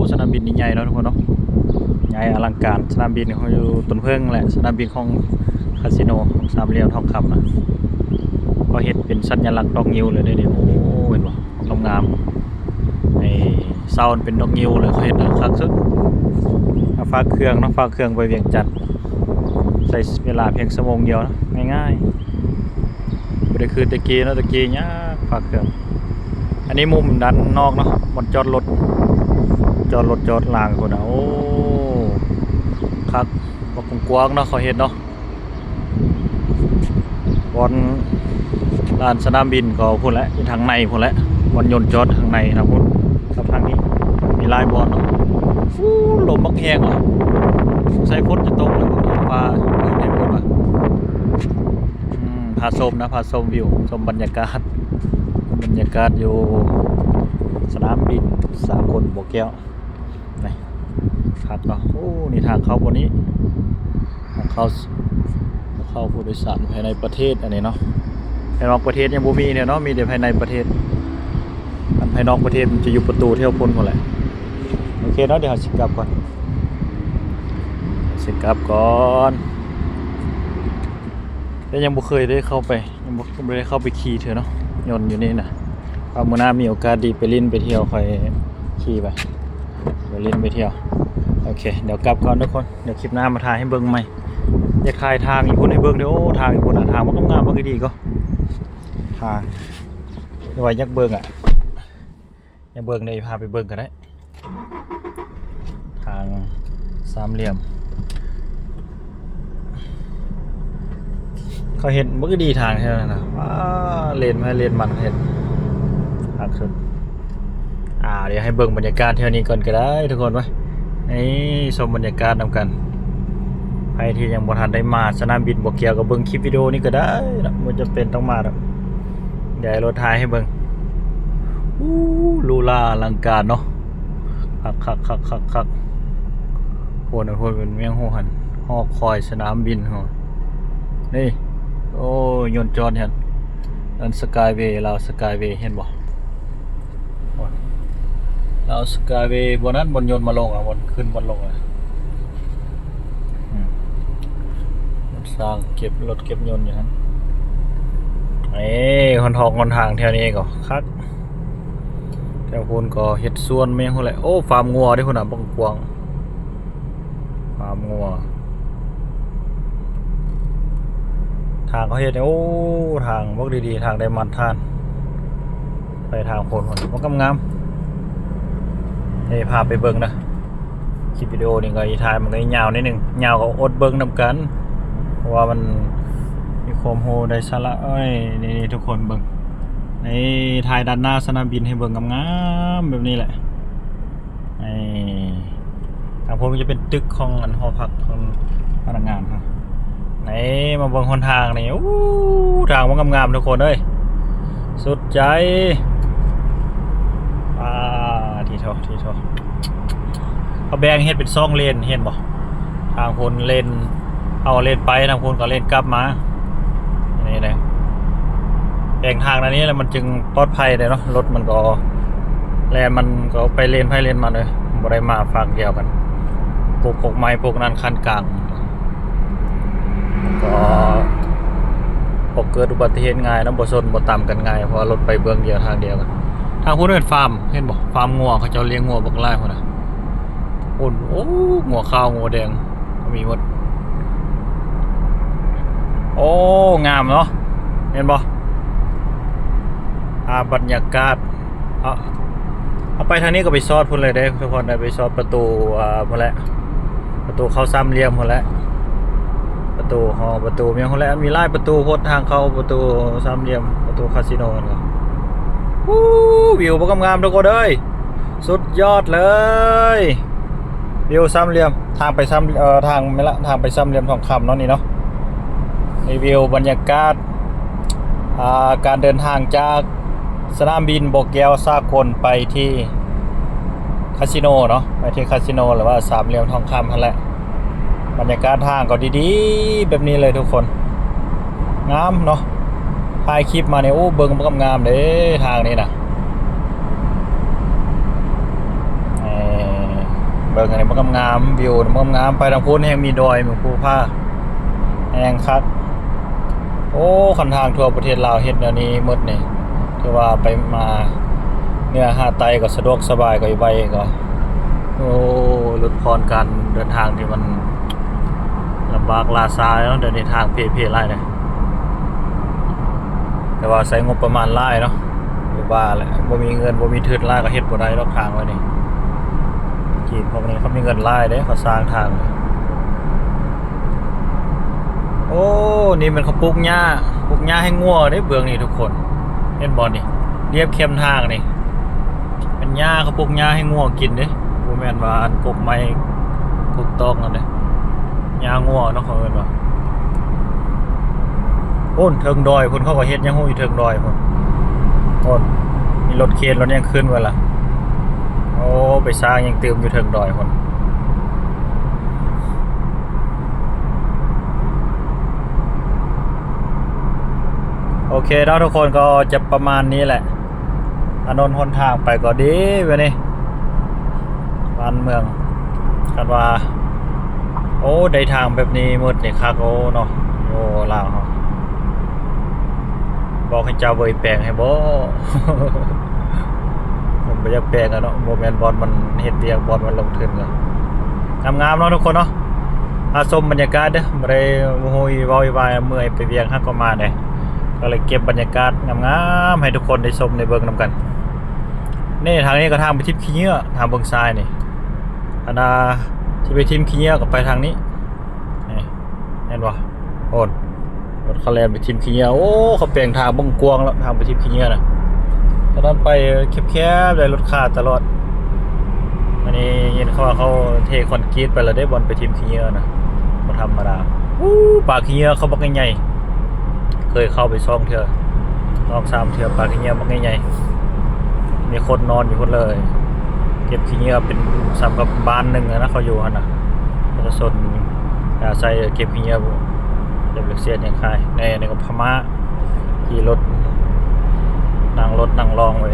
ສະໜາມບິນນີ້ໃຫຍ່ເນາະທຸກຄົນເນາະ ໃຫຍ່ອະລັງການ. ສະໜາມບິນເຂົາຢູ່ຕົ້ນເຜິ້ງແຫຼະ ສະໜາມບິນຂອງຄາສິໂນຂອງສາມຫຼ່ຽມທອງຄຳນະ ເຂົາເຮັດເປັນສັນຍາລັກດອກງິ້ວເລີຍເດ້. ໂອ້ ເຫັນບໍ່ ງາມໆ ໄອ້ເສົາມັນເປັນດອກງິ້ວເລີຍ ເຂົາເຮັດໜ້າຄັກສຸດ. ເອົາຝາກເຄື່ອງເນາະ ຝາກເຄື່ອງໄປວຽງຈັນ ໃຊ້ເວລາພຽງຊົ່ວໂມງດຽວເນາະ ງ່າຍໆ ບໍ່ໄດ້ຄືແຕ່ກີ້ເນາະ ແຕ່ກີ້ຍາກຝາກເຄື່ອງ. ອັນນີ້ມຸມດ້ານນອກເນາະ ບ່ອນຈອດລົດ ຈອດລົດຈອດລາງພຸ້ນນະ. ໂອ້ ຄັກ ກວ້າງໆເນາະ ເຂົາເຮັດເນາະ. ບ່ອນລານສະໜາມບິນກໍພຸ້ນແຫຼະ ຢູ່ທາງໃນພຸ້ນແຫຼະ ບ່ອນຍົນຈອດທາງໃນທາງພຸ້ນ ກັບທາງນີ້ ມີຫຼາຍບ່ອນເນາະ. ອູ້ ລົມບັກແຮງວ່ະ ສົງໄສຝົນຈະຕົກແລ້ວ ຟ້າມືດແດ່ເບີດວ່ະ. ອືມ ພາຊົມນະ ພາຊົມວິວ ຊົມບັນຍາກາດ ບັນຍາກາດຢູ່ສະໜາມບິນສາກົນບໍ່ແກ້ວ. ນີ້ ຄັກເນາະ. ໂອ້ ນີ້ທາງເຂົ້າບ່ອນນີ້ ທາງເຂົ້າ ເຂົ້າຜູ້ໂດຍສານພາຍໃນປະເທດ ອັນນີ້ເນາະ. ພາຍນອກປະເທດຍັງບໍ່ມີເນາະ ມີແຕ່ພາຍໃນປະເທດ. ອັນພາຍນອກປະເທດມັນຈະຢູ່ປະຕູແຖວພຸ້ນພຸ້ນແຫຼະ. ໂອເຄເນາະ ດຽວເຮົາຊິກັບກ່ອນ ຊິກັບກ່ອນ. ແຕ່ຍັງບໍ່ເຄີຍໄດ້ເຂົ້າໄປ ຍັງບໍ່ ບໍ່ໄດ້ເຂົ້າໄປຂີ່ເທື່ອເນາະ ຍົນຢູ່ນີ້ນະ. ເອົາ ມື້ໜ້າມີໂອກາດດີໄປຫຼິ້ນໄປທ່ຽວ ຄ່ອຍຂີ່ໄປ ໄປຫຼິ້ນໄປທ່ຽວ. ໂອເຄ ດຽວກັບກ່ອນທຸກຄົນ ດຽວຄລິບໜ້າມາຖ່າຍໃຫ້ເບິ່ງໃໝ່. ຢາກຖ່າຍທາງຢູ່ພຸ້ນໃຫ້ເບິ່ງເດີ. ໂອ້ ທາງຢູ່ພຸ້ນນະ ທາງມັນງາມໆ ເບິ່ງດີໆ ກໍທາງ ວ່າຢາກເບິ່ງອະ ຢາກເບິ່ງໃດ ພາໄປເບິ່ງກໍໄດ້. ທາງສາມຫຼ່ຽມ ເຂົາເຮັດບໍ່ຄືດີທາງແຖວນັ້ນນະ. ວ້າ ເລນໃຜເລນມັນເຮັດຄັກສຸດ. ອ່າ ດຽວໃຫ້ເບິ່ງບັນຍາກາດແຖວນີ້ກ່ອນກໍໄດ້ທຸກຄົນເວີຍ. ນີ້ ຊົມບັນຍາກາດນຳກັນ. ໃຜທີ່ຍັງບໍ່ທັນໄດ້ມາສະໜາມບິນບໍ່ແກ້ວ ກໍເບິ່ງຄລິບວິດີໂອນີ້ກໍໄດ້ເນາະ ບໍ່ຈຳເປັນຕ້ອງມາດອກ. ດຽວໃຫ້ລົດຖ່າຍໃຫ້ເບິ່ງ. ອູ້ ຫຼູຫຼາອະລັງການເນາະ ຄັກໆໆໆໆ. ໂພດ ໂພດ ເປັນແມງຫົວຫັ້ນ ຫໍຄອຍສະໜາມບິນຫັ້ນ ນີ້. ໂອ້ ຍົນຈອດຫັ້ນ ອັນ Skyway ລາວ Skyway ເຫັນບໍ່? ລາວ Skyway ບ່ອນນັ້ນ ບ່ອນຍົນມາລົງອະ ບ່ອນຂຶ້ນບ່ອນລົງອະ. ອືມ ມັນສ້າງເກັບລົດເກັບຍົນຢູ່ຫັ້ນ. ເອີ ຫົນທອງຫົນທາງແຖວນີ້ກໍຄັກ. ແຖວພຸ້ນກໍເຮັດສວນແມ່ນພຸ້ນແຫຼະ. ໂອ້ ຟາມງົວເດ້ພຸ້ນນະ ກວ້າງໆ ຟາມງົວ. ທາງເຂົາເຮັດນີ້ ໂອ້ ທາງເບິ່ງດີໆ ທາງໄດ້ມາດຖານ. ໄປທາງໂພນພຸ້ນ ມັນກໍງາມ. ເອີ ພາໄປເບິ່ງນະ ຄລິບວິດີໂອນີ້ກໍອີກ ທ້າຍມັນກໍຍາວໜ້ອຍໜຶ່ງ ຍາວກໍອົດເບິ່ງນຳກັນ ເພາະວ່າມັນມີຄວາມຮູ້ໄດ້ສາລະ. ເອີຍ ນີ້ໆ ທຸກຄົນເບິ່ງ ນີ້ ຖ່າຍດ້ານໜ້າສະໜາມບິນໃຫ້ເບິ່ງງາມໆ ແບບນີ້ແຫຼະ. ນີ້ ທາງພຸ້ນມັນຈະເປັນຕຶກຂອງອັນຫໍພັກຂອງພະນັກງານເຮົາ. ນີ້ ມາເບິ່ງຫົນທາງນີ້ ໂອ້ ທາງມັນງາມໆ ທຸກຄົນເອີຍ ສຸດໃຈ. ປາດ ທີ່ໂທ ທີ່ໂທ ເຂົາແບ່ງເຮັດເປັນສອງເລນ ເຫັນບໍ່? ທາງພຸ້ນເລນ ເຮົາເລນໄປ ທາງພຸ້ນກໍເລນກັບມາ. ນີ້ແຫຼະ ແບ່ງທາງອັນນີ້ແລ້ວມັນຈຶ່ງປອດໄພເດ້ເນາະ ລົດມັນກໍແລ່ນ ມັນກໍໄປເລນໃຜເລນມັນເລີຍ ບໍ່ໄດ້ມາຝັ່ງດຽວກັນ. ປູກກົກໄມ້ ປູກນັ້ນ ຄັນກາງ ກໍບໍ່ເກີດອຸບັດຕິເຫດງ່າຍເນາະ ບໍ່ຊົນບໍ່ຕຳກັນງ່າຍ ເພາະວ່າລົດໄປເບື້ອງດຽວທາງດຽວກັນ. ທາງພຸ້ນເປັນຟາມ ເຫັນບໍ່? ຟາມງົວ ເຂົາເຈົ້າລ້ຽງງົວບັກຫຼາຍພຸ້ນນະ. ໂອ້ ງົວຂາວງົວແດງ ມີໝົດ. ໂອ້ ງາມເນາະ ເຫັນບໍ່? ພາບບັນຍາກາດ ເອົາ ເອົາໄປທາງນີ້ກໍໄປຊອດພຸ້ນເລີຍເດ້ທຸກຄົນ ໄດ້ໄປຊອດປະຕູ ອ່າ ພຸ້ນແຫຼະ ປະຕູເຂົ້າສາມຫຼ່ຽມພຸ້ນແຫຼະ ປະຕູຫໍ ປະຕູຫຍັງພຸ້ນແຫຼະ ມີຫຼາຍປະຕູໂພດ ທາງເຂົ້າປະຕູສາມຫຼ່ຽມ ປະຕູຄາສິໂນຫັ້ນ. ໂອ້ ວິວບໍ່ງາມໆ ທຸກຄົນເອີຍ ສຸດຍອດເລີຍ ວິວສາມຫຼ່ຽມ ທາງໄປສາມ ເອີ ທາງແມ່ນລະ ທາງໄປສາມຫຼ່ຽມທອງຄຳເນາະ ນີ້ເນາະ. ນີ້ວິວບັນຍາກາດ ອ່າ ການເດີນທາງຈາກສະໜາມບິນບໍ່ແກ້ວສາກົນໄປທີ່ຄາສິໂນເນາະ ໄປທີ່ຄາສິໂນ ຫຼືວ່າສາມຫຼ່ຽມທອງຄຳຫັ້ນແຫຼະ. ບັນຍາກາດທາງກໍດີໆ ແບບນີ້ເລີຍທຸກຄົນ ງາມເນາະ. ຖ່າຍຄລິບມານີ້ ໂອ້ ເບິ່ງມັນງາມເດ້ ທາງນີ້ນະ. ເອີ ເບິ່ງອັນນີ້ມັນງາມໆ ວິວມັນງາມໆ ໄປທາງພຸ້ນແຮ່ງມີດອຍ ໝູ່ພູຜາ ແຮ່ງຄັກ. ໂອ້ ຄັນທາງທົ່ວປະເທດລາວເຮັດແນວນີ້ໝົດນີ້ ຖືວ່າໄປມາເໜືອຫາໃຕ້ກໍສະດວກສະບາຍກວ່າຢູ່ໄວກໍ ໂອ້ ຫຼຸດຜ່ອນການເດີນທາງທີ່ມັນລຳບາກຫຼ້າຊ້າເນາະ. ດຽວນີ້ທາງເພໆຫຼາຍເດ້ ແຕ່ວ່າໃຊ້ງົບປະມານຫຼາຍເນາະ ຫຼືວ່າແຫຼະ ບໍ່ມີເງິນບໍ່ມີທຶນຫຼາຍກໍເຮັດບໍ່ໄດ້ດອກທາງແບບນີ້. ຈີນພວກນີ້ເຂົາມີເງິນຫຼາຍເດ້ ເຂົາສ້າງທາງ. ໂອ້ ນີ້ແມ່ນເຂົາປູກຫຍ້າ ປູກຫຍ້າໃຫ້ງົວເດ້ເບື້ອງນີ້ທຸກຄົນ ເຫັນບໍ່ນີ້ ລຽບແຄມທາງນີ້ ເປັນຫຍ້າ ເຂົາປູກຫຍ້າໃຫ້ງົວກິນເດ້ ບໍ່ແມ່ນວ່າອັນກົກໄມ້ກົກຕອກນັ້ນເດ້ ຫຍ້າງົວເນາະ ເຂົາເອີ້ນວ່າ. ໂອ້ ເທິງດອຍພຸ້ນ ເຂົາກໍເຮັດຫຍັງຮູ້ຢູ່ເທິງດອຍພຸ້ນ ໂອ້ ມີລົດເຄນລົດຫຍັງຂຶ້ນເບິດລະ. ໂອ້ ໄປສ້າງຫຍັງຕື່ມຢູ່ເທິງດອຍພຸ້ນ. ໂອເຄເນາະທຸກຄົນ ກໍຈະປະມານນີ້ແຫຼະ ຖະໜົນຫົນທາງໄປກໍດີແບບນີ້ ບ້ານເມືອງ ຄັນວ່າ ໂອ້ ໄດ້ທາງແບບນີ້ໝົດນີ້ຄັກໂອ້ເນາະ ໂອ້ ລາວເຮົາ ບອກໃຫ້ເຈົ້າເວີຍແປງໃຫ້ບໍ? ມັນບໍ່ຢາກແປງແລ້ວເນາະ ບໍ່ແມ່ນບ່ອນມັນເຮັດວຽກ ບ່ອນມັນລົງທຶນ. ກໍງາມໆເນາະທຸກຄົນເນາະ ມາຊົມບັນຍາກາດເດີ ບໍ່ໄດ້ໂອ້ຍເວົ້າອີ່ຫວ່າ ເມື່ອຍໄປວຽກ ຫາກໍມາເດ້ ກໍເລີຍເກັບບັນຍາກາດງາມໆໃຫ້ທຸກຄົນໄດ້ຊົມໄດ້ເບິ່ງນຳກັນ. ນີ້ທາງນີ້ກໍທາງໄປຖິ້ມຂີ້ເຫຍື້ອ ທາງເບື້ອງຊ້າຍນີ້ ອັນນ່າ ຊິໄປຖິ້ມຂີ້ເຫຍື້ອກໍໄປທາງນີ້ ນີ້ ເຫັນບໍ່? ໂອ້ນ ລົດເຂົາແລ່ນໄປຖິ້ມຂີ້ເຫຍື້ອ. ໂອ້ ເຂົາແປງທາງເບິ່ງກວ້າງແລ້ວ ທາງໄປຖິ້ມຂີ້ເຫຍື້ອນະ ຕອນນັ້ນໄປແຄບໆ ໄດ້ລົດຄາດຕະຫຼອດ. ອັນນີ້ຍິນເຂົາວ່າເຂົາເທຄອນກຣີດໄປແລ້ວເດ້ ບ່ອນໄປຖິ້ມຂີ້ເຫຍື້ອນະ ບໍ່ທຳມະດາ. ອູ້ ປາຂີ້ເຫຍື້ອເຂົາບັກໃຫຍ່ໆ ເຄີຍເຂົ້າໄປສອງເທື່ອ ສອງສາມເທື່ອ ປາຂີ້ເຫຍື້ອບັກໃຫຍ່ໆ ມີຄົນນອນຢູ່ພຸ້ນເລີຍ ເກັບຂີ້ເຫຍື້ອເປັນສ່ຳກັບບ້ານໜຶ່ງນະ ເຂົາຢູ່ຫັ້ນນະ ປະຊາຊົນອາໄສເກັບຂີ້ເຫຍື້ອ ເກັບເສດຫຍັງຂາຍ. ແນ່ ນີ້ກໍພະມ້າ ຂີ່ລົດ ນັ່ງລົດນັ່ງລອງໄປ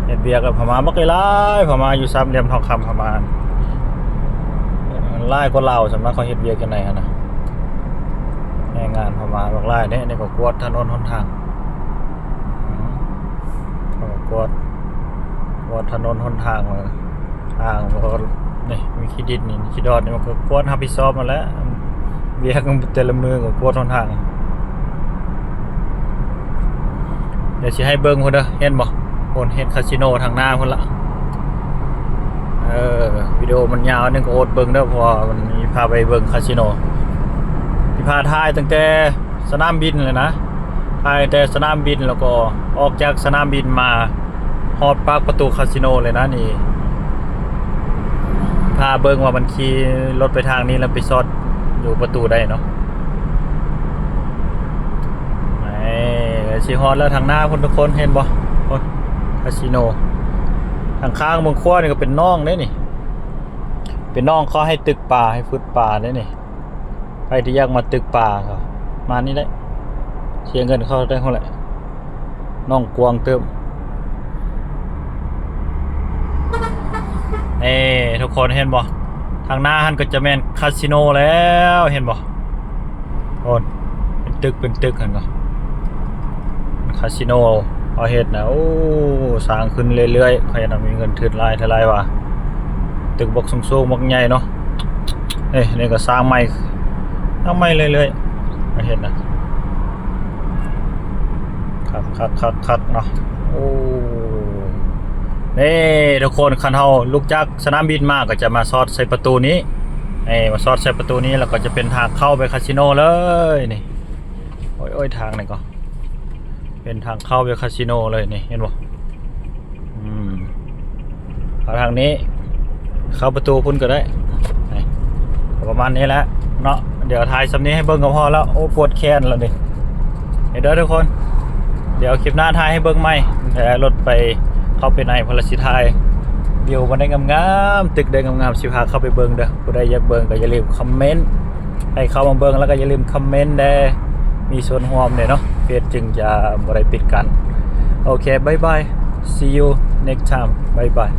ເຮັດວຽກກັບພະມ້າບັກຫຼາຍໆ ພະມ້າຢູ່ສາມຫຼ່ຽມທອງຄຳ ພະມ້າຫຼາຍກວ່າລາວ ສ່ຳນັກເຂົາເຮັດວຽກຢູ່ໃນຫັ້ນນະ ແຮງງານພະມ້າບັກຫຼາຍເດ້. ນີ້ກໍກວດຖະໜົນຫົນທາງ ອືມ ເຂົາກໍກວດ ກວດຖະໜົນຫົນທາງ ທາງ ແລ້ວກໍນີ້ມີຂີ້ດິນນີ້ ຂີ້ດອນນີ້ ມັນກໍກວດຮັບຜິດຊອບຫັ້ນແຫຼະ ວຽກແຕ່ລະມື້ກໍກວດຫົນທາງ. ດຽວຊິໃຫ້ເບິ່ງພຸ້ນເດີ ເຫັນບໍ່? ພຸ້ນ ເຫັນຄາສິໂນທາງໜ້າພຸ້ນລະ. ເອີ ວິດີໂອມັນຍາວໜຶ່ງກໍອົດເບິ່ງເດີ ເພາະວ່າມັນມີພາໄປເບິ່ງຄາສິໂນ ທີ່ພາຖ່າຍຕັ້ງແຕ່ ສະໜາມບິນເລີຍນະ ຖ່າຍແຕ່ສະໜາມບິນ ແລ້ວກໍອອກຈາກສະໜາມບິນມາຮອດປາກປະຕູຄາສິໂນເລີຍນະນີ້. ພາເບິ່ງວ່າມັນຂີ່ລົດໄປທາງນີ້ ແລ້ວໄປຊອດຢູ່ປະຕູໃດເນາະ. ເອີ ຊິຮອດແລ້ວທາງໜ້າພຸ້ນທຸກຄົນ ເຫັນບໍ່? ພຸ້ນ ຄາສິໂນ. ທາງຂ້າງເບື້ອງຂວານີ້ກໍເປັນໜອງເດ້ນີ້ ເປັນໜອງ ເຂົາໃຫ້ຕຶກປາ ໃຫ້ຟຶດປາເດ້ນີ້. ໃຜທີ່ຢາກມາຕຶກປາກໍມານີ້ແຫຼະ ເສຍເງິນເຂົ້າໄດ້ພຸ້ນແຫຼະ ໜອງກວ້າງເຕີບ. ເອີ ທຸກຄົນເຫັນບໍ່? ທາງໜ້າຫັ້ນກໍຈະແມ່ນຄາສິໂນແລ້ວ ເຫັນບໍ່? ໂອ້ນ ເປັນຕຶກ ເປັນຕຶກຫັ້ນກໍ ຄາສິໂນເຂົາເຮັດນະ ໂອ້ ສ້າງຂຶ້ນເລື້ອຍໆ ເຂົາເຮັດໃຫ້ມີເງິນທຶນຫຼາຍເທົ່າໃດວະ ຕຶກບອກສູງໆ ບັກໃຫຍ່ເນາະ. ເອີ ນີ້ກໍສ້າງໃໝ່ ສ້າງໃໝ່ເລື້ອຍໆ ເຂົາເຮັດນະ ຄັກໆໆໆເນາະ. ໂອ້ ນີ້ທຸກຄົນ ຄັນເຮົາລຸກຈາກສະໜາມບິນມາ ກໍຈະມາຊອດໃສ່ປະຕູນີ້ ນີ້ ມາຊອດໃສ່ປະຕູນີ້ ແລ້ວກໍຈະເປັນທາງເຂົ້າໄປຄາສິໂນເລີຍນີ້. ໂອ້ຍໆ ທາງນີ້ກໍເປັນທາງເຂົ້າໄປຄາສິໂນເລີຍນີ້ ເຫັນບໍ່? ອືມ ເຂົ້າທາງນີ້ ເຂົ້າປະຕູພຸ້ນກໍໄດ້ ນີ້ ປະມານນີ້ແຫຼະເນາະ. ດຽວຖ່າຍສ່ຳນີ້ໃຫ້ເບິ່ງກໍພໍແລ້ວ ໂອ້ ປວດແຂນແລ້ວນີ້. ເດີທຸກຄົນ ດຽວຄລິບໜ້າຖ່າຍໃຫ້ເບິ່ງໃໝ່ ແຕ່ລົດໄປ ເຂົ້າໄປໃນພຸ້ນລະ ຊິຖ່າຍວິວມັນໄດ້ງາມໆ ຕຶກໄດ້ງາມໆ ຊິພາເຂົ້າໄປເບິ່ງເດີ. ຜູ້ໃດຢາກເບິ່ງກໍຢ່າລືມຄອມເມັນ ໃຫ້ເຂົ້າມາເບິ່ງ ແລ້ວກໍຢ່າລືມຄອມເມັນແດ່ ມີສ່ວນຮ່ວມແດ່ເນາະ ເພຈຈຶ່ງຈະບໍ່ໄດ້ປິດກັ້ນ. ໂອເຄ ບາຍບາຍ see you next time ບາຍບາຍ.